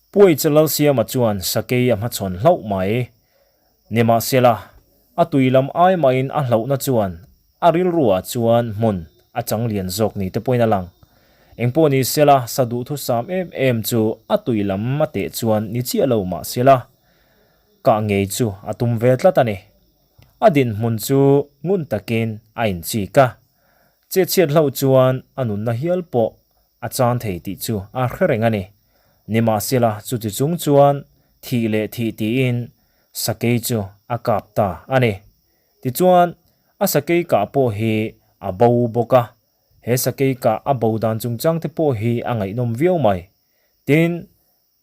Puaih Lalsiama chuan sakei a hmachhawn hlauh mai. Nimahsela, a tui lam ai mahin a hlauhna chuan a rilruah chuan hmun a chang lian zawk ni te pawhin a lang. Engpawh ni sela, sa duhthusam em em chu a tui lam a teh chuan ni chiah lo mahsela, kah ngei chu a tum ve tlat a ni. A dinhmun chu ngun takin a inchik a, chetchhiat hlauh chuan a nunna hial pawh a chan thei tih chu a hre reng a ni. Nimahsela, chuti chung chuan thih leh thih tiin sakei chu a kap ta a ni. Tichuan, a sakei kah pawh hi a bo bawk a, he sakei kah a bo dan chungchang te pawh hi a ngaihnawm viau mai. Tin,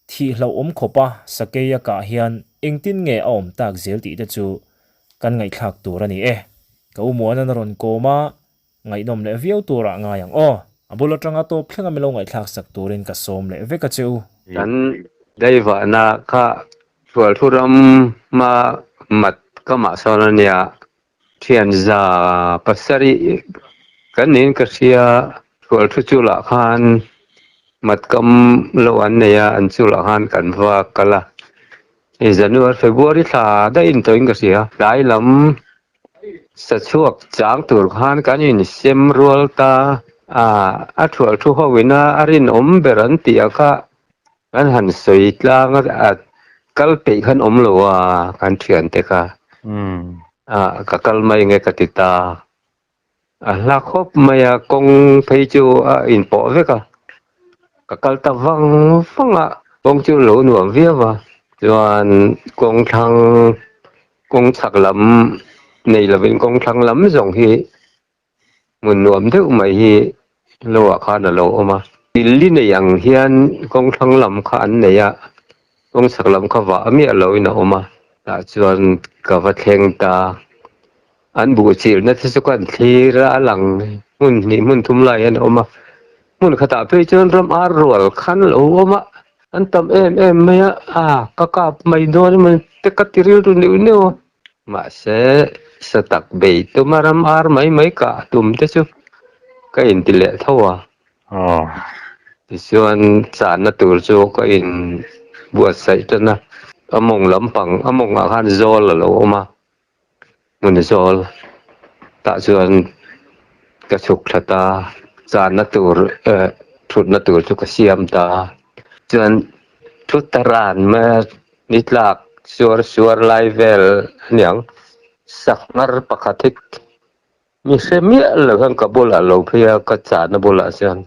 thih hlauhawm khawpa sakei a kah hian engtin nge a awm tak zel tih te chu kan ngaihthlak tur a ni e. Ka u Muanan a rawn kawm a, Ngaihnawm leh viau turah ngai ang aw. A bul atanga tawp thlenga milo ngaihthlak sak turin ka sawm leh vek a che u. Kan daivahna kha Thualthu ram hma mat ka mah sawn a nia, thian za pasarih kan niin ka hria, Thualthu chu lah khan mat kam lo an nei a, an chu lah khan kan va kal a, hei January February thla daih in tawhin ka hria, tlai lam Sa chhuak chang tur khan kan insem rual ta a, a thual thu ho ina a rinawm ber an tih a kha kan han sawi tlang a, a kal peih khan awm lo a kan thiante kha a ka kal mai nge ka ti ta, a hla khawp mai a kawng phei chu a inpawh vek a, ka kal ta vang vang a, kawng chu lo nuam viau a, chuan kawng thlang Kawng chhak lam nei lovin kawng thlang lam zawng hi hmun nuam deuh mai hi lo ah khan a lo awm a. Dilli nei ang hian kawng thlang lam kha an nei a, kawng chhak lam kha vah miah loin a awm a. Tah chuan ka va thleng ta, an buh chilhna te chu kan thlir a, a lang hmun hnih hmun thum lai hian a awm a. Hmun khatah phei chuan ram ar rual khan a lo awm a, an tam em em mai a, a ka kap mai dawn emaw te ka ti rilru neuh neuh a, mahse sa tak bei tuma ram ar mai mai kah tum te chu ka inti leh tho a, tichuan channa tur chu ka in buatsaih tan a, a mawng lampang a mawngah khan zawl a lo awm a. Hmun zawl tah chuan ka chhuk thla ta, channa tur eh thutna tur chu ka siam ta, chuan thu ta ran mai a ni tlak suar suar lai vel aniang sanghar pakhat hi mi hre miah lo hian ka bulah lo phei a ka channa bulah chuan.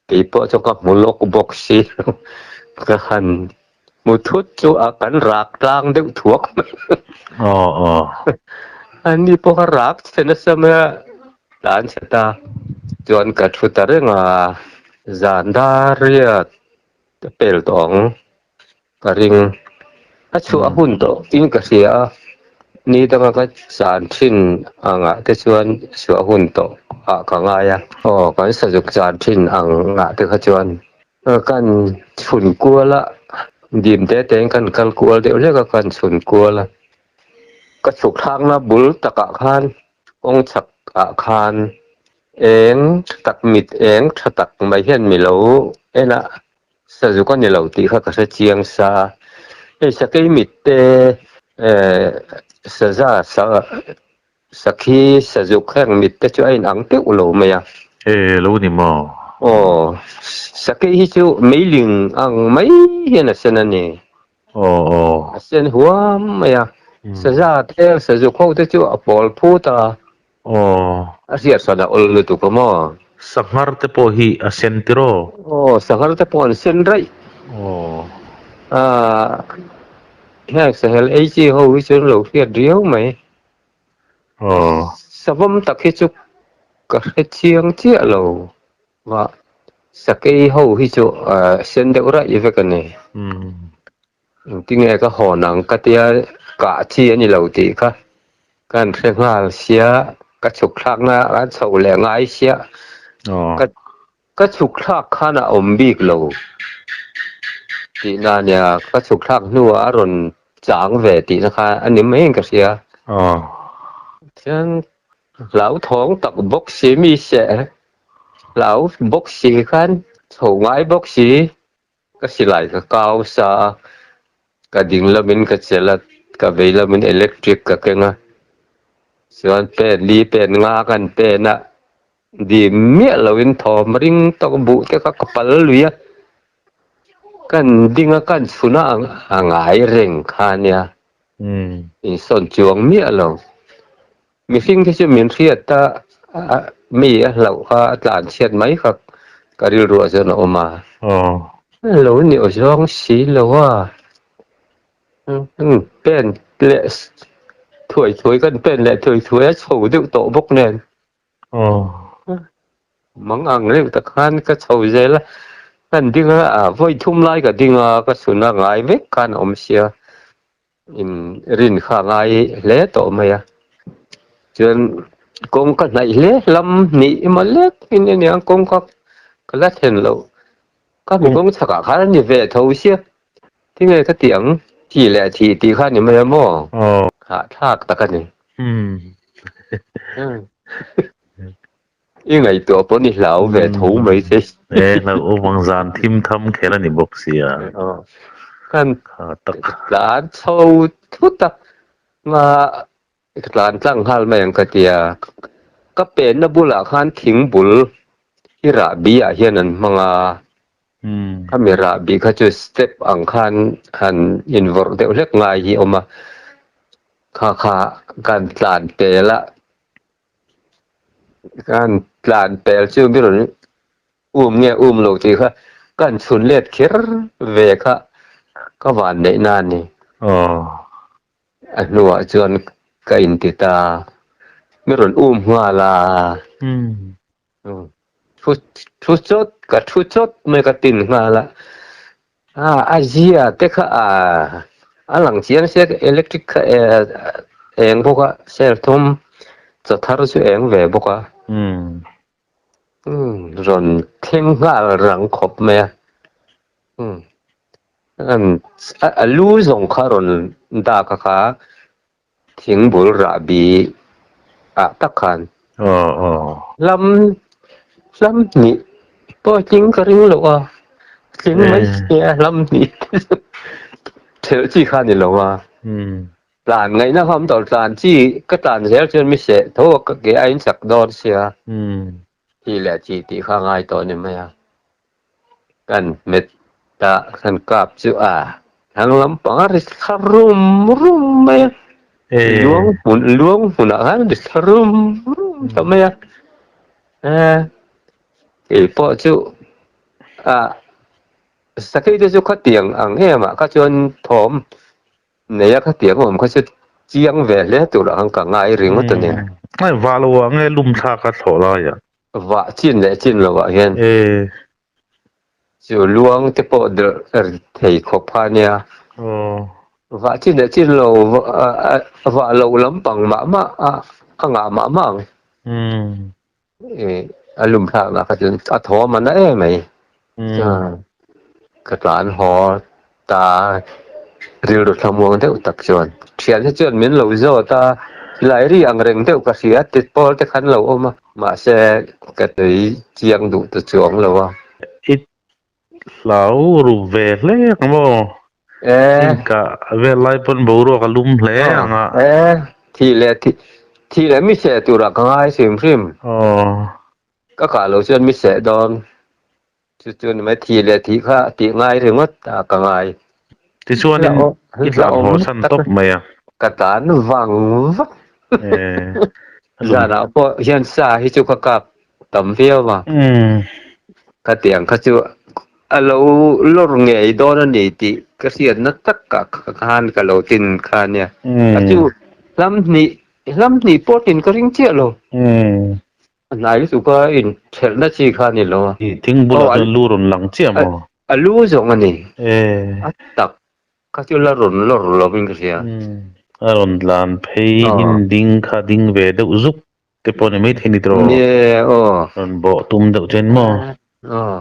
Keipawh chu ka hmu lawk bawk si ka han hmu thut chu a kan rak tlang deuh thuak mai. Aw aw. Ani pawh ka rak chhe nasa mai a, tlan chhe ta. Chuan ka thu ta reng a, zan dar riat ka pel tawh ang. Ka ring. A chhuah hun tawh in ka hria a, ni danga ka chan thin angah te chuan chhuah hun tawh ah ka ngai a. Aw, kan sazuk chan thin angah te kha chuan kan chhun kual a, dim te tein kan kal kual deuh hlek a, kan chhun kual a. Ka chhuk thlakna bul takah khan kawng chhak ah khan eng tha tak mit eng tha tak mai hian mi lo en a. Sazuk a ni lo tih kha ka hre chiang sa. Hei sakei mit te eh saza sa sakhi sazuk heng mit te chu a inang teuh lo mai a. E lo ni maw? Aw, sakei hi chu meiling ang mai hian a sen a ni. Aw aw. A sen huam mai a. Saza te sazuk ho te chu a pawl phut a. Aw. A hriat hran a awl lutuk a maw? Sanghar te pawh hi a sen tiraw? Aw, sanghar te pawh an sen raih. Aw. Aaa, heng sahel ei chi ho hi chu an lo hriat riau mai. Aw. Savawm tak hi chu ka hre chiang chiah lo va, sakei ho hi chu a sen deuh raih vek a ni. Umm. Engtinge ka hawn ang ka tia kah chi a ni lo tih kha ka han hre nghal sia, ka chhuk thlakna a chhoh leh ngai sia, ka ka chhuk thlak khan a awm bik lo tihna a nia, ka chhuk thlak hnuah a rawn chang ve tihna kha a ni mai in ka hria. Chuan hlauthawng tak bawk si mi seh hlau bawk si khan chho ngai bawk si. Ka silai ka kau sa a, ka ding lamin ka chelh a, ka vei lamin electric ka keng a, chuan pen li pen nga kan pen a, dim miah loin thawm ring tawk buh te kha ka pal lui a, kan ding a kan chhun a a ngai reng kha nia, insawn chuang miah lo. Mihring te chu min hriat a, mi a hlauh kha a tlan chhiat mai kha ka rilruah chuan a awm a. Lo ni aw zawng si lo a, pen leh thuai thuai kan pen leh thuai thuai a chho deuh tawh bawk nen. Mang ang reuh tak khan ka chho zel a, kan ding a, vawi thum lai ka ding a, ka chhun a ngai vek khan a awm sia. In rin kha a ngai hle tawh mai a, chuan kawng ka hnaih hle lam hnih emaw lek in ania kawng kha ka la thlen loh ka mi kawng chhakah khan a ni ve tho sia tinge ka tih ang thi leh thih tih kha a ni mai a maw hahthlak tak a ni. I ngaihtuah pawh ni hlau ve tho mai che. E hlauh awm ang zan thim tham kher a ni bawk sia. Kan tlan chho thut a, nga ka tlan tlang nghal mai ang ka ti a. Ka penna bulah khan thing bul hi rahbi ah hian an hmang a. Khami rahbi kha chu step ang khan han invawrh deuh hlek ngai hi a awm a. Kha kha kan tlan pel a. Kan tlan pel chu mi rawn um nge um lo tih kha kan chhun let kher ve kha ka van neih na a ni. A hnuah chuan ka inti ta mi rawn um nghal a. Thu thu chawt ka thu chawt mai ka tin nghal a. A zia te kha a lang chiang sia electric kha eng bawk a serthum chaw thar chu eng ve bawk a. Rawn thleng nghal rang khawp mai a. A lu zawng kha rawn dak a kha. Thing bul rahbi ah tak khan hlam hlam hnih pawh tling ka ring loh a, tling mai se a hlam hnih te chu thelh chi kha a ni lo a, tlan ngaihna kha awm tawh lo, tlan chi ka tlan zel chuan mi seh tho a ka ke a in chak dawn sia. Thi leh chi tih kha a ngai tawh a ni mai a, kan hmet ta kan kap chu a thlang lampang a ri thla rum rum mai a, luang hmun luang hmunah khan a ri thla rum rum ta mai a, kei pawh chu a sakei te chu khatiang ang em ah kha chuan thawm Nei a khatiang awm kha chu chiang ve hle tur ang ka ngai ringawt a ni. Ai vah lo ah nge lum thlak a thlawh lai ah. Vah chin leh chin lo ah hian. Chu luang te pawh delh ri thei khawp kha a nia. Vah chin leh chin lo vah loh lampang mah mah a a ngah mah mah ang. A lum thlak lah kha chuan a thawm a na em mai. Ka tlan haw ta rilru thlamuang deuh tak chuan thian hi chuan min lo zawt a, silai ri ang reng deuh ka hria ti pawl te khan lo awm a, mahse ka tui chiang duh ta chuang lo a. I hlau ru ve hle ang maw? Inka vel lai pawn boruak a lum hle ang a. Thih leh thih leh mi seh turah ka ngai hrim hrim. Ka kah lo chuan mi seh dawn. Chu chu ni mai thih leh thih kha tih ngai ringawt a ka ngai. Tichuanin i tlan haw chhan tawp mai a. Ka tlan vang vak. Zanah pawh hian sa hi chu ka kap tam viau a. Khatiang kha chu a lo lawr ngei dawn a ni tih ka hriatna takah khan ka lo tin kha nia. A chu hlam hnih hlam hnih pawh tin ka ring chiah lo. A hnai lutuk a inthelhna chi kha a ni lo a. Thing bulah chuan lu rawn lang chiah maw? A lu zawng a ni. A tak kha chu la rawn lawr lovin ka hria. A rawn tlan phei in ding kha ding ve deuh zuk te pawh ni maithei ni tawh. Ni aw. Rawn bawh tum deuh chen maw? Aw.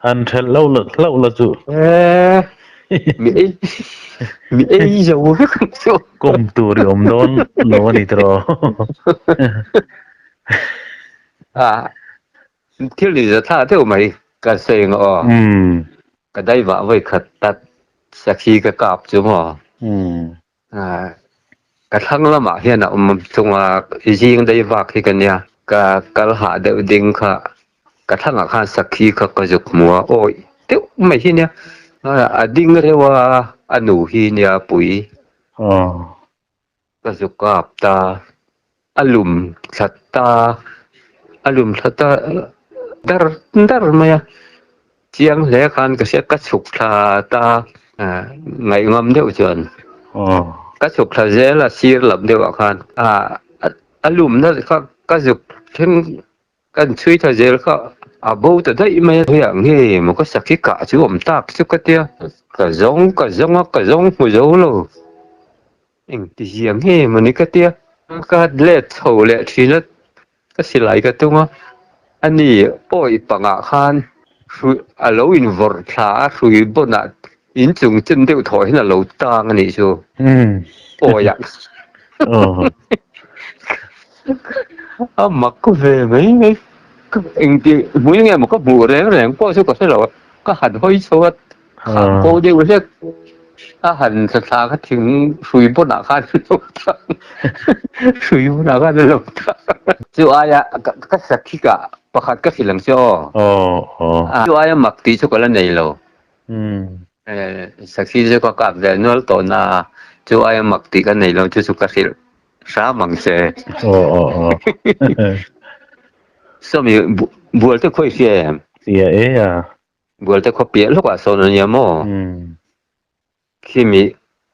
Han thelh lo hlauh la chu. Mi ei mi ei zo vek ang chu. Kawm tur i awm dawn lo a ni tawh. A thil ni za thla deuh mai ka sawi ang aw. Ka daivah vawi khat tat sakhi ka kap chu maw? Ka thlang lamah hian a awm thung a, zing daivak hi ka nia. Ka kal hah deuh ding kha ka thlangah khan sakhi kha ka zuk hmu a, awi deuh mai hi nia. A ding reuh a, a nu hi nia pui. Ka zu kap ta, a lum thla ta, a lum thla ta dar dar mai a, chiang hle khan ka hria ka chhuk thla ta ngaihngam deuh chuan ka chhuk thla zel a sir lam deuh ah khan a lumna kha ka zuk thleng Kan chhui tha zel kha a bo ta daih mai a, khawiah nge maw ka sakhi kah chu awm tak chu ka tia, ka zawng ka zawng a ka zawng hmu zo lo, engti zia nge maw ni ka tia, ka let chho leh thin a, ka silai ka tung a, ani awi pangah khan hrui a lo invawrh thla a, hrui bawnah inchung chen deuh thawh hian a lo tang a nih chu, awiah. A mak ve mai mai. Engti hmui nge maw ka hmuh reng reng pawh chu ka hre lo a, ka han hawi chho a, kham ko deuh hlek a han thla thla kha thing hrui pawnah khan a lo tang hrui pawnah khan a lo tang. Chu aia ka sakhi ka pakhat ka hrilh ang che aw. Chu aia mak tih chu ka la nei lo. Sakhi chu ka kap ve nual tawh na a, chu aia mak tih ka nei lo chu chu ka hrilh hram ang che. Aw aw aw. Sawmi bual te khawi hria em? Hria e a. Bual te khaw piah lawkah sawn a nia maw? Khimi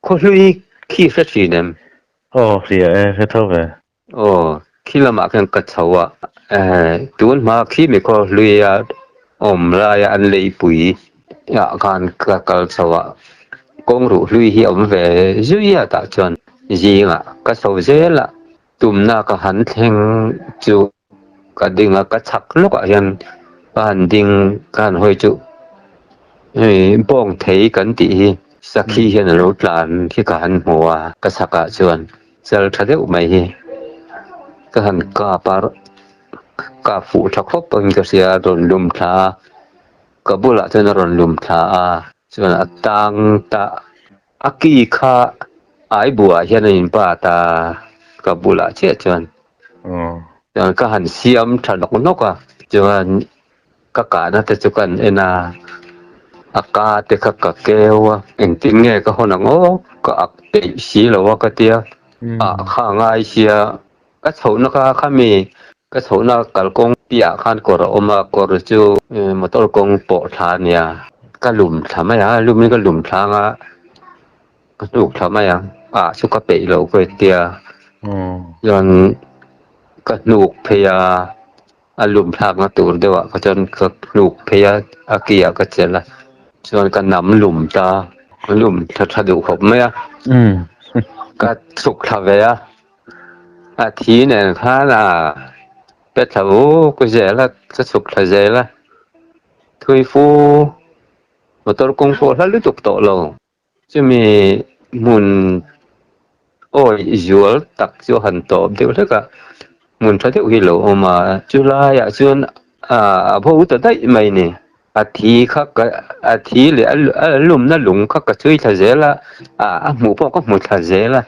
khawhlui khi hre thin em? Aw hria e, hre tho ve. Aw, khi lamah khian ka chho a, tun hma khi mi khaw hluia awm laia an leipui ah khan ka kal chho a, kawng ruh hlui hi a awm ve zui a tah chuan zingah ka chho zel a, tumna ka han thleng chu ka ding a, ka chhak lawkah hian ka han ding ka han hawi chu hei bawng thei kan tih hi sakhi hian a lo tlan hi ka han hmu a, ka chhakah chuan. Chal tha deuh mai hi ka han kap a, kap fuh tha khawp ang ka hria a rawn lum thla a, ka bulah chuan a rawn lum thla a, chuan a tang ta a ki kha ai buah hian a in bat a, ka bulah chiah chuan chuan ka han siam tha nawk nawk a, chuan ka kahna te chu ka han en a, a ka te kha ka keu a, engtin nge ka hawn ang aw, ka ak peih si lo a ka tia, ah kha a ngai sia, ka chhohna kha khami ka chhohna kalkawng piahah khan kawr a awm a, kawr chu motor kawng pawh thla a nia, ka lum thla mai a, lumin ka lum thla ang a, ka hnuk thla mai ang, ah chu ka peih lo ka tia, chuan ka hnuk phei a. A lum thlakna tur deuhah kha chuan ka hnuk phei a, a ki ah ka chelh a, chuan ka nam lum ta, a lum tha tha duh khawp mai a, ka chhuk thla ve a, a thi nen khan a pe thla vuk zel a, ka chhuk thla zel a, thui fu motor kawng pawh hla lutuk tawh lo. Chumi hmun awi zual tak chu a han tawp deuh hlek a, hmun tha deuh hi a lo awm a, chu laiah chuan a bo ta daih mai ni. A thi kha ka a thi leh a lumna lung kha ka chhui thla zel a, a hmuh pawh ka hmu thla zel a,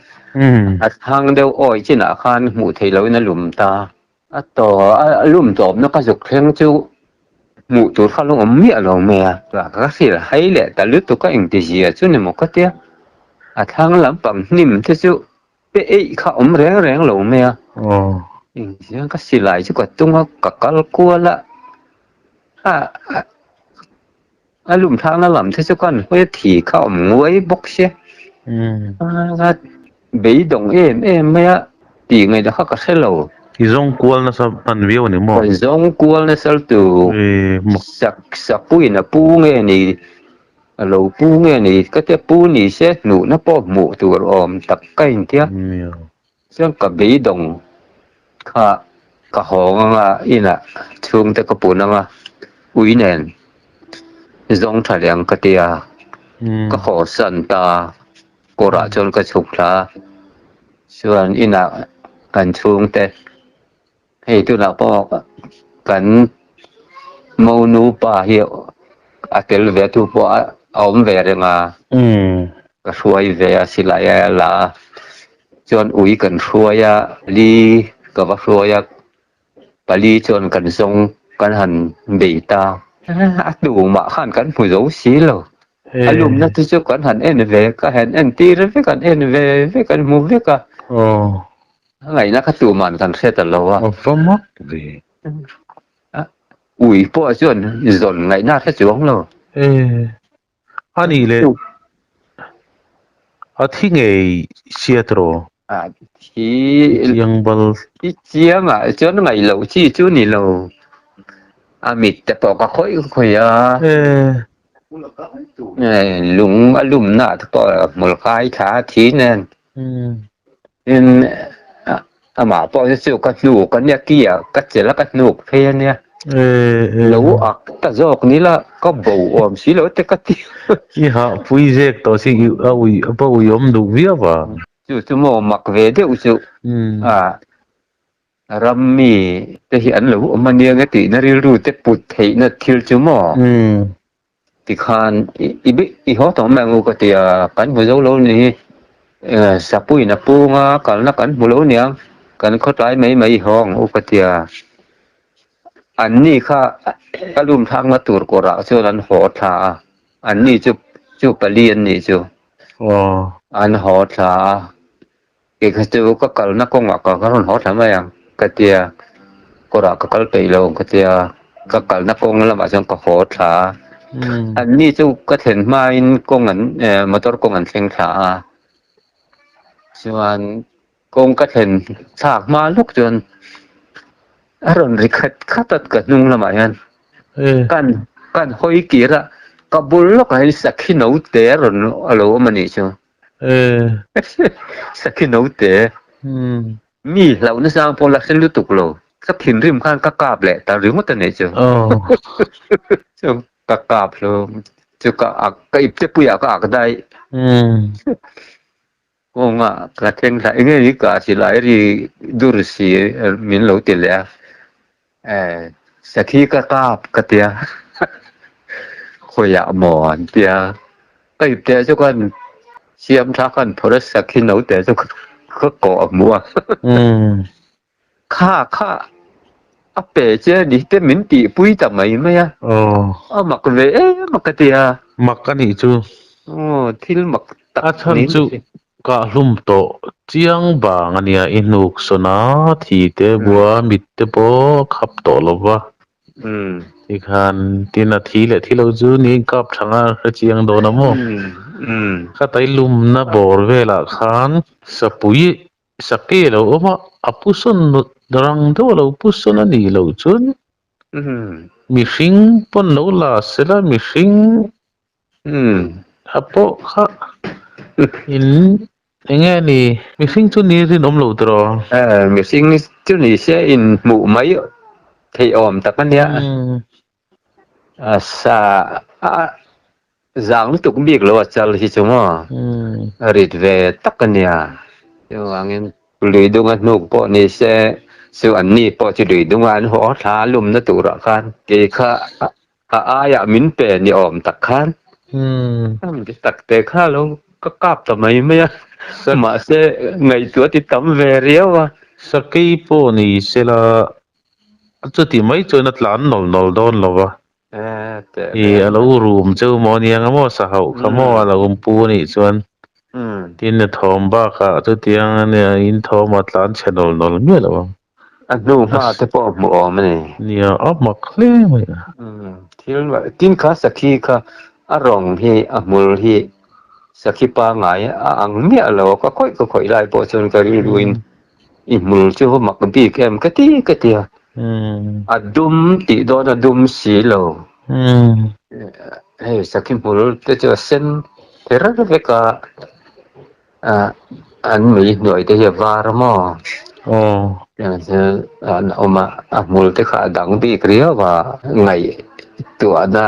a thlang deuh awi chinah khan hmuh theih lohin a lum ta. A tawh a lum tawpna ka zuk thleng chu hmuh tur kha lo awm miah lo mai a, ka hrilh hai leh ta lutuk a engti zia chu ni maw ka tia, a thlang lampang hnim te chu pe eih kha awm reng reng lo mai a, engti ka silai chu ka tung a ka kal kual a, a a lum thlakna lam te chu kan hawi a thi kha awm nguai bawk sia, a beidawng em em mai a tih ngaihna kha ka hre lo. I zawng kual nasa hman viau a ni maw? Ka zawng kual nasa tu sak sapuiin a pu nge ni a lo pu nge ni ka tia pu ni se hnuhna pawh hmuh tur awm tak ka intia. Chuan ka beidawng kha ka hawng anga inah chhungte ka pun anga ui nen zawng tha leh ang ka ti a, ka haw san ta kawrah chuan ka chhuk thla a, chuan inah kan chhungte hei tunah pawh kan monu pa hi. a tel ve a tu pawh a awm ve reng a. Ka hruai ve a silai a la a chuan ui kan hruai a li ka va hruai a pali chuan kan zawng kan han bei ta a tumah khan kan hmu zo si lo a lumna te chu kan han en ve ka han en tir vek an en ve vek an hmu vek a a ngaihna kha tuman kan hre ta lo a. A va mak ve. Ui pawh chuan zawn ngaihna a hre chuang lo. A nih leh a thi ngei hriat rawh. A thi Chiang bal. I chiang ah chuan ngaih loh chi chu ni lo. A mit te pawh ka khawih khawih a. Lung a lumna te pawh hmul kai thla a thi nen. Tin amah pawh hi chu ka hnuk a nia ki ah ka chelh a ka hnuk phei a nia. Lo ak ta zawk ni la ka bo awm si lo te ka ti. I hah pui zek tawh si a ui a pa ui awm duh viau a. Chu chu maw mak ve deuh chu a ram mi te hi an lo awm a nia nge tihna rilru te put theihna thil chu maw. Tikhan i i haw tawh mai ang u ka ti a, kan hmu zo lo ni hi Sapuiin a pung a, kalna kan hmu lo niang, kan khawtlai mai mai i haw ang u ka ti a. An ni kha ka lum thlakna tur kawrah chuan an haw thla a, an ni chu chu pali an nih chu an haw thla a. Kei kha chu ka kalna kawngah ka rawn haw thla mai ang ka tia, kawrah ka kal peih lo ka tia, ka kalna kawng lamah chuan ka haw thla a, an ni chu ka thlen hmain kawng an motor kawng an thleng thla a, chuan kawng ka thlen thlak hma lawk chuan a rawn ri khat khat a ka hnung lamah hian kan kan hawi kir a, ka bul lawkah hian sakhi naute a rawn a lo awm a nih chu. Sakhi naute mi hlauh nasa ang pawh la hre lutuk lo. Ka thinrim khan ka kap leh ta ringawt a nih chu. Chu ka kap hlo chu ka ak ka ip te puiah ka ak daih. Kawnga ka thleng thla eng nge ni ka silai ri dur si min lo ti leh a. Sakhi ka kap ka tia khawiah maw an tia ka ip teh chu khan siam tha khan phawrh a sakhi no teh chu ka kawh a hmu a kha kha a pe che a ni te min tihpui ta mai mai a a mak ve em a ka tia mak a nih chu aw thil mak tak a chhan chu Kah hlum tawh chiang vang a nia, i hnuk sawn a, thi te bua mit te pawh a khap tawh lo va. Tikhan tin a thi leh thi lo chu ni kap tha nga hre chiang dawn a maw? Ka tai lumna bawr velah khan sapui sake a lo awm a, a pu sawn rang deuh a lo pu sawn a nih loh chuan mihring pawn lo la sela mihring A pawh kha in eng nge ni mihring chu ni rinawm lo tiraw? Mihring chu ni se in hmuh mai theih awm tak a nia. A sa a zang lutuk bik lo a chal hi chu maw a rit ve tak a nia. Chuvangin lui dunga hnuk pawh ni se chu an ni pawh chu lui dunga an haw thla lumna turah khan kei kha A aiah min pe ni awm tak khan tak te kha lo ka kap ta mai mai a, mahse ngaihtuah ti tam ve riau a. Sakei pawh ni sela chuti mai chuan a tlan nawl nawl dawn lo va, i a lo rum cheu maw aniang a maw sahauh kha maw a lo pu a nih chuan tin a thawm bakah chutiang ania in thawm a tlan chhe nawl nawl miah lo ang. A hnu hma te pawh hmuh awm a ni. Nia, a mak hle mai a. Thil tin kha sakhi kha a rawng hi a hmul hi sakhi pangai a ang miah lo a, ka khawih ka khawih lai pawh chuan ka rilruin i hmul chu va mak bik em ka ti ka ti a. A dum tih dawn a dum si lo. Hei sakhi hmul te chu a sen kher vek a. An mei hnuai te hi a var a maw? Aw. An awm a, a hmul te kha a dang bik riau a, ngaihtuahna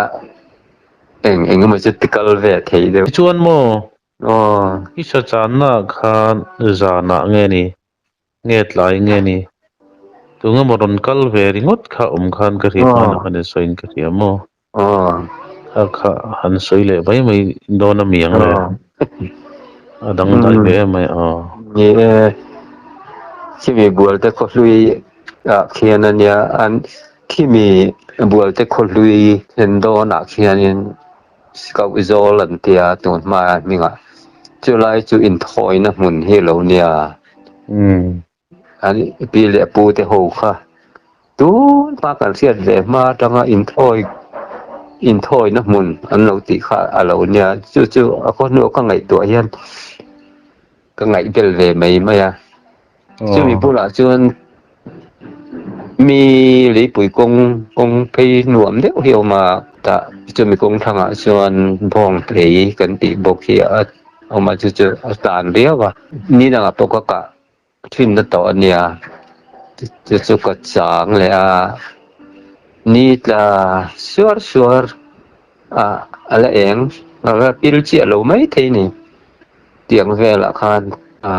eng eng emaw chu ti kal ve thei deuh. Tichuan maw? Aw. I sachanna khan zanah nge ni? Nge tlai nge ni? Tunge maw rawn kal ve ringawt kha awm khan ka hria hman a khan i sawiin ka hria maw? Aw. Kha kha han sawi leh mai mai dawn a mi ang le. A dangdai ve em mai aw. Ni e, khimi bualte khawhlui ah khian a nia, an khimi bualte khawhlui thlen dawnah khianin Scout zawl an tia tun hma hmingah chulai chu inthawina hmun hi a lo nia. An pi leh pu te ho kha tun hma kan hriat ve hma atanga inthawi inthawina hmun an lo tih kha a lo nia chu chu a khaw hnuah ka ngaihtuah hian ka ngaih bel ve mai mai a chumi bulah chuan mi leipui kawng kawng phei nuam deuh hi a awm a tah chumi kawng thlangah chuan bawng phei kan tih bawk hi a awm a chu chu a tlan viau a ni dangah pawh ka kah Thinna tawh a nia, chu chu ka chang leh a, ni tla suar suar a a la eng a la pil chiah lo mai thei ni, tiang velah khan a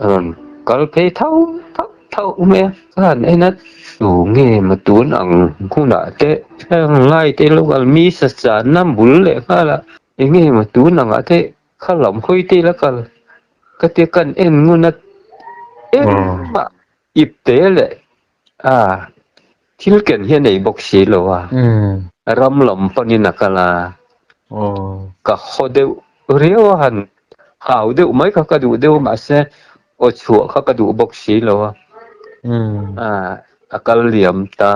rawn kal phei tho tho tho mai a, ka han en a tu nge maw tun ang hunah te heng lai te lo kal mi sa channa bul leh nghal a, eng nge maw tun angah te kha lam hawi te la kal. Ka ti kan en ngun a engmah ip te leh a thil ken hi a nei bawk si lo a, ram lam panin a kal a, ka haw deuh riau a han hau deuh mai kha ka duh deuh mahse aw chhuah kha ka duh bawk si lo a, a kal liam ta.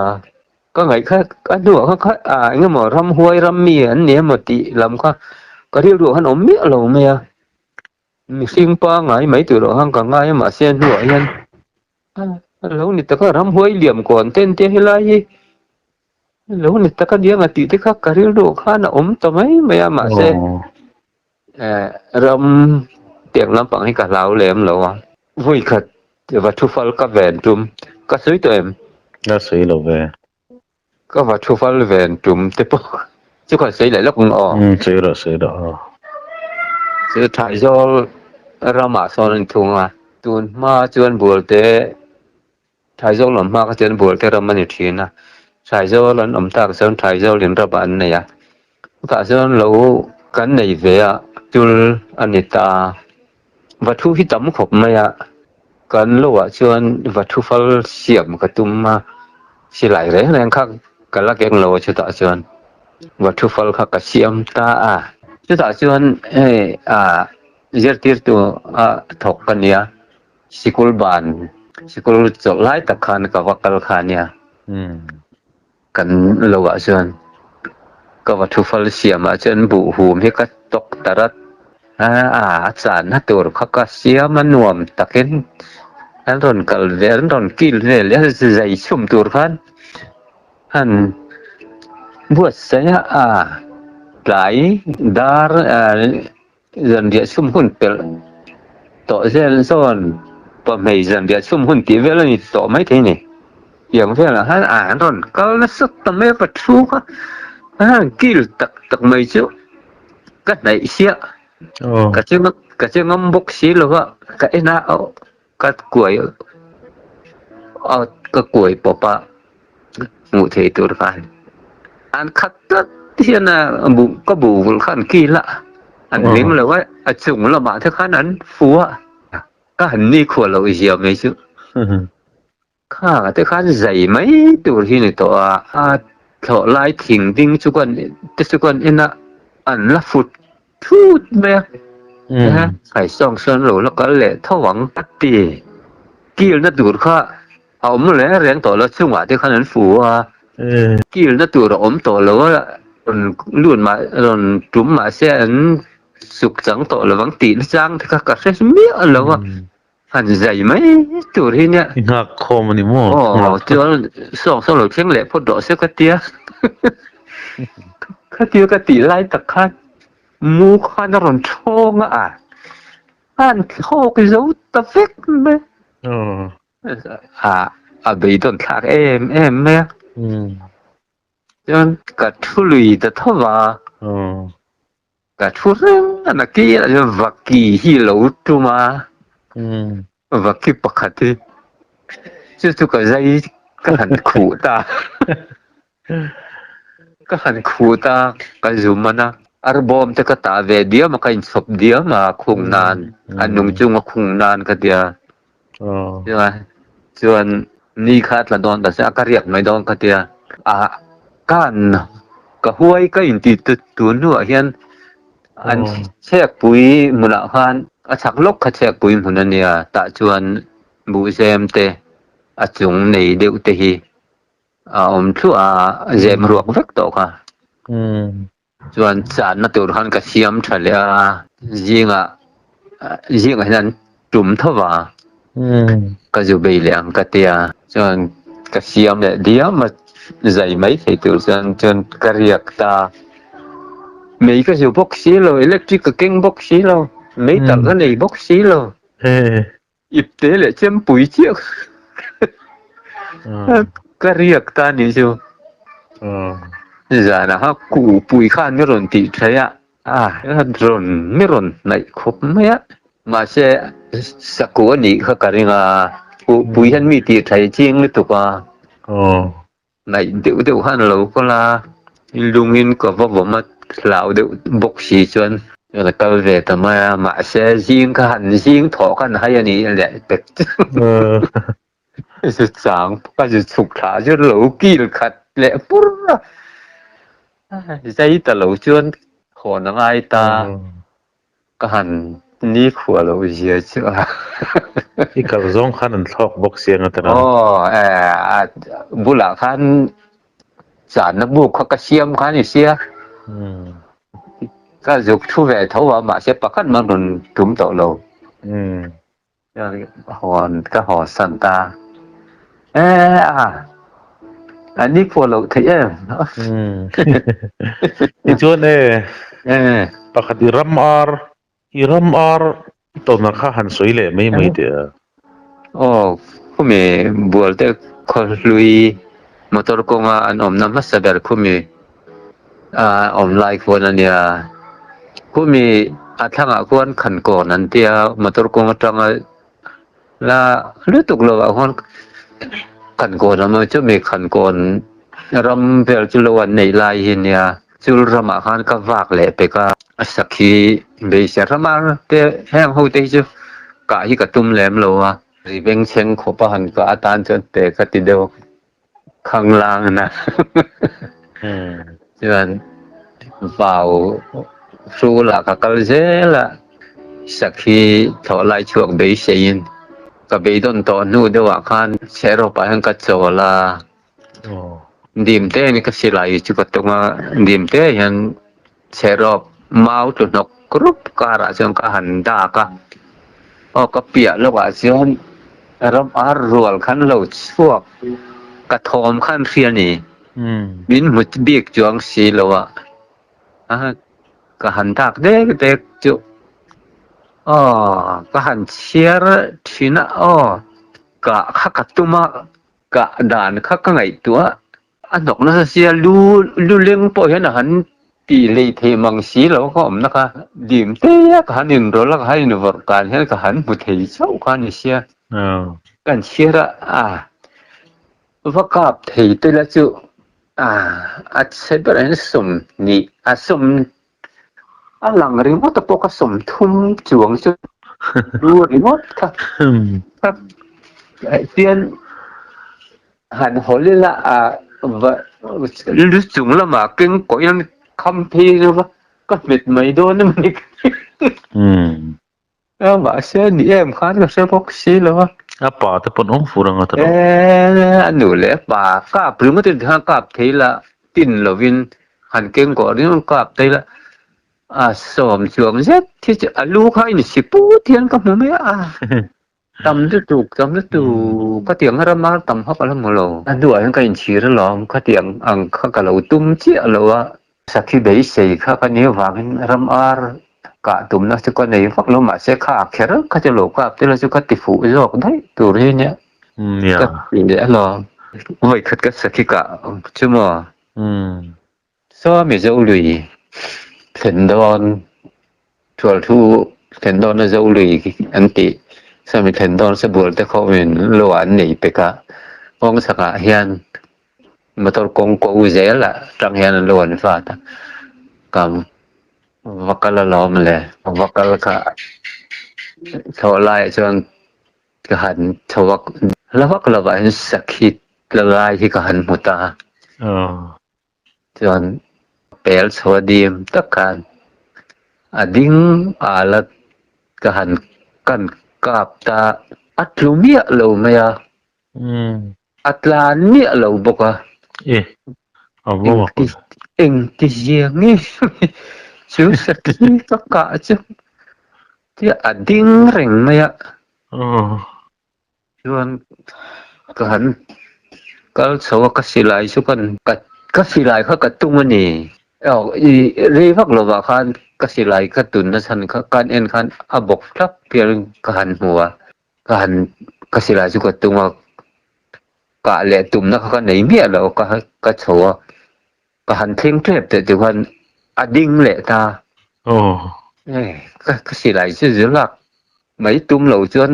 Ka ngaih kha a hnuah kha kha ah eng emaw ramhuai ram mi an ni emaw tih lam kha ka rilruah khan awm miah lo mai a. Mihring pangngai mai tur ah khan ka ngai a mahse a hnuah hian a lo ni tak a ramhuai liam kawn te an tia helai hi a lo ni tak a nia nga tih te kha ka rilruah khan a awm ta mai mai a mahse eh ram tiang lampang hi ka hlau lem lo a vawi khat va thu fal ka ven tum ka sawi tawh em? La sawi lo ve. Ka va thu fal ven tum te pawh chu khan sawi leh lawk ang aw. Umm sawi rawh sawi rawh aw. Chu Thaihzawl ramah sawn an thung a, tun hma chuan Bualte Thaihzawl lam hma kha chuan Bualte ram a ni thin a, Thaihzawl an awm tak chuan Thaihzawl in ramah an nei a, chutah chuan lo kan nei ve a tul a ni ta. Va thu hi tam khawp mai a, kan lo ah chuan va thu fal siam ka tum a, silai reng reng kha ka la keng lo a chutah chuan va thu fal kha ka siam ta a, chutah chuan hei ah zirtirtu a thawk ka nia, sikul ban sikul chawlh lai tak khan ka va kal kha nia. Kan lo ah chuan ka va thufal siam ah chuan buh hum hi ka tawk ta rat a, a channa tur kha ka siam a nuam takin an rawn kal ve an rawn kil vel a zai chhum tur khan han buatsaih a, tlai dar Zanriah chhum hun pelh tawh zel zawn pawhmei zanriah chhum hun tih vel a ni tawh maithei a ni. Tiang velah khan an rawn kal nasa ta mai a, pathu kha a han kil tak tak mai chu ka hnaih siah ka che ka che ngam bawk si lo va, ka en a ka kuai ka kuai pawp a hmuh theih tur khan an khat tlat hian a bu ka bu vul khan kil a an hlim lo a a chung lamah te khan an fu a ka han ni khuah loh zia mai chu. Kha te khan zai mai tur hi ni tawh a, a thlawh lai thing ding chu kan te chu kan en a, an la fut thut mai a, khai sawng sawn lo la kal leh tho ang a ti. Kilna tur kha a awm reng reng tawh lo, chungah te khan an fu a, kilna tur a awm tawh lo a, rawn lut mah rawn tum mah se an suk chang tawh lo ang tih chang te kha ka hre miah lo a. Han zai mai tur hi nia. I nghak khawm a ni maw? Aw, chuan sawng sawng lo thleng leh phawt rawh se ka tia. Khatia ka tih lai tak khan mu khan a rawn thawng a, a han thlawk zo ta vek mai. A a beidawn thlak em em mai a. Chuan ka thu lui ta tho va. Ka thu reng a nakir ah chuan vaki hi lo tum a, vaki pakhat hi chu chu ka zai ka han khuh ta. Ka han khut a, ka zu man a, arbawm te ka tah ve diam a, ka inchhawp diam a khung nan, a nung chunga khung nan ka tia. Chuan chuan ni kha a tla dawn ta se a, ka riak mai dawn ka tia. A kan ka huai ka inti tun hnuah hian an chhekpui hmunah khan a chhak lawk kha chhekpui hmun a nia, tah chuan buhzem te a chung nei deuh te hi A awm thluah a, zem ruak vek tawh kha. Chuan channa tur khan ka siam tha leh a, zingah zingah hian an tum tho va, ka zu bei leh ang ka tia. Chuan ka siam leh diam a, zai mai thei tur chuan chuan ka riak ta. Mei ka zu bawk si lo, electric ka keng bawk si lo, mei talh ka nei bawk si lo. Ipte leh chempui chiah ka riak ta nih chu. Zanah kha kupui khan mi rawn tih theih a, a rawn mi rawn hnaih khawp mai a. Mahse saku a nih kha ka ring a, kupui hian mi tih theih chiang lutuk a. Hnaih deuh deuh khan a lo kal a, lungin ka va vawm a, hlau deuh bawk si chuan a kal ve ta mai a, mahse zing kha han zing thawh khan hai a nih leh pek chu zu chang ka zu chhuk thla chu lo kil khat leh pur a, zai ta lo chuan hawn a ngai ta. Ka han ni khuah loh zia chu a. I kal zawng khan an thlawk bawk si anga tana. Aw eh a bulah khan channa buk kha ka siam khan i sia. Ka zuk thu ve tho a mahse pakhat mah rawn tum tawh lo. Hawn ka haw san ta. Eh a a ni khuah loh theih em. Tichuan e pakhat i ram ar i ram ar tawn kha han sawi leh mai mai teh a. Aw khumi bualte khawhlui motor kawnga an awmna hmasa ber khumi a awm lai khuan a nia. Khumi a thlangah khuan Khankawn an tia motor kawng atanga la lutuk lovah khuan Khankawn a awm a, chumi Khankawn ram vel chu lo an neih lai hi nia. Chul ramah khan ka vak leh pek a, a sakhi beisei rama te heng ho te hi chu kah hi ka tum lem lo a, ri bengchheng khawp a han kah atan chuan pe ka ti deuh. Khanglang na chuan vau hrulah ka kal zel a, sakhi thlawh lai chhuak beiseiin ka beidawn tawh hnu deuhah khan chherawpah hian ka chawl a, dim te hian ka silai chu ka tung a, dim te hian chherawp mau tlu hnawk rup karah chuan ka han dak a, aw ka piah lawkah chuan ram ar rual khan lo chhuak ka thawm khan hria ni, min hmu bik chuang si lo a, ka han dak dek dek chu aw ka han chhiar thin a aw ka kha ka tum a ka dan kha ka ngaihtuah. A hnawk nasa sia lu lu leng pawh hian a han tih lei thei mang si lo kha awmna kha dim te a ka han inrawlh a ka han invawrh kan hian ka han hmu thei chauh kha a ni sia. Kan chhiar a a va kap thei te la chu a a chhe berah hian sawmhnih a sawm a lang ringawt a pawh ka sawmthum chuang chu lu ringawt kha tian Han hawl ila a va lu chung lamah keng kawih an kham phei zo va, ka hmet mai dawn a ni ka ti. Mahse a ni em khan ka hre bawk si lo a. A pa te pawn awm fur anga ta lo. A nu leh a pa kap ringawt in khan kap thei la tin lovin han keng kawh ringawt kap thei la a sawm chuang zet hi chu a lu kha a insi put hian ka hmu mai a. Tam lutuk, tam lutuk, khatiang a rama tam hak a la hmu lo. A hnuah hian ka inchhir alawm, khatiang ang kha ka lo tum chiah lo a. Sakhi beisei kha ka nih avangin ram ar kah tumna chu ka nei vak lo, mahse kha a kher kha chu lo kap te la chu ka ti fuh zawk daih tur hi nia ka ti leh alawm. Vawikhat ka sakhi kah chu maw? Saw Mizo lui thlen dawn Thualthu thlen dawna Zo lui an tih saw mi thlen dawn Sabual te khawmin lo an nei pek a, kawng chhakah hian Motor kawng ko zel ah tang hian an lo an vat a, ka va kal alawm le, va kal kha thlawh laiah chuan ka han chho a, hla vak lovah hian sakhi tla lai hi ka han hmu ta a, chuan pel chho a dim tak khan a ding al a ka han kan kap ta a tlu miah lo mai a. A tlan miah lo bawk a. E, a va mak Engti engti zia nge chu sakhi ka kah chu tia a ding reng mai a. Chuan ka han kal chho a ka silai chu kan ka silai kha ka tum a ni. Aw i rei vak lovah khan ka silai ka tunna chhan kha kan en khan a bawk thlap hian ka han hmu a. Ka han ka silai chu ka tung a, kah leh tumna kha ka nei miah lo ka ka chho a, ka han thleng tep teh chu khan a ding leh ta. Aw. E ka ka silai chu zu lak mai tum lo chuan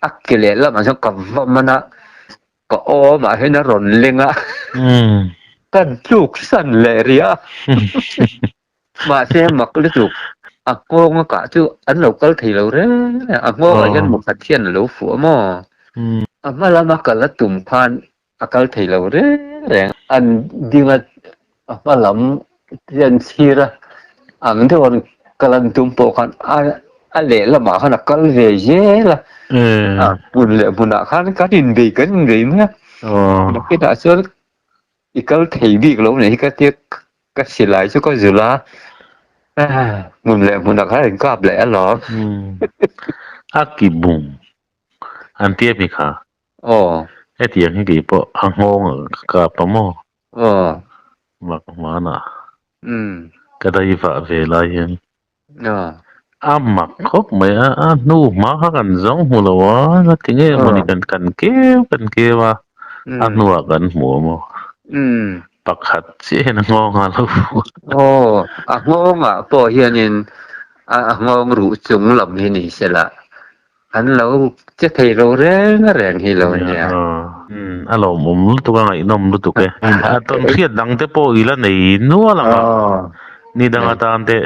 a ke leh lamah chuan ka va man a, ka awmah hian a rawn leng a, ka tluk san leh rih a. Mahse mak lutuk a nghawng a kah chu an lo kal thei lo reng a, a nghawngah hian mukhat hian a lo fuh a maw? A hma lama kal a tum khan a kal thei lo reng reng. An ding a, a hma lam hian chhir a, ang deuh an kal an tum pawh khan a a lehlamah khan a kal ve zel a, a hmun leh hmunah khan kan inbei kan inbei mai a, nakinah chuan I kal thei bik lo nei hi ka tia ka silai chu ka zulh a, hmun leh hmunah khan in kap leh alawm. A ki bung an tia mi kha. Aw. Hetiang hi kei pawh a nghawng ah ka kap a maw. Aw. Mak hmanah. Ka dai vah ve lai hian. A mak khawp mai a, a hnu hma kha kan zawng hmu lo a, ka ti nge mawni kan kan keu kan keu a, a hnuah kan hmu a maw? Pakhat chiah hian a nghawng a lo hmu. Aw, a nghawngah pawh hianin a nghawng ruh chung lam hi ni se la, an lo che thei lo reng reng hi lo nia. A lawmawm lutuk a, ngaihnawm lutuk e. A tawn hriat dang te pawh i la nei nual ang a, ni dang atan te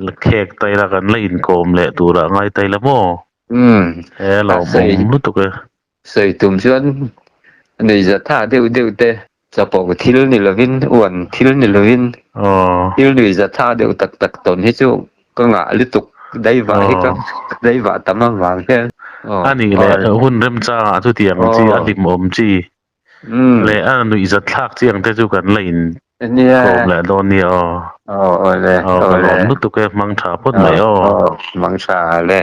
la khek ta ila kan la inkawm leh turah ngai ta ila maw? He a lawmawm lutuk e. Sawi tum chuan nei zatha deuh deuh te chapo thil ni lovin uan thil ni lovin thil nui zatha deuh tak tak tawn hi chu ka ngah lutuk daivah hi ka daivah tam avang hian. A nih leh hun remchangah chutiang chi a hlimawm chi leh a nuih zatthlak chi ang te chu kan la in kawm leh dawn nia aw. Aw ka lawm lutuk e hmang tha phawt mai aw. Hmang tha le.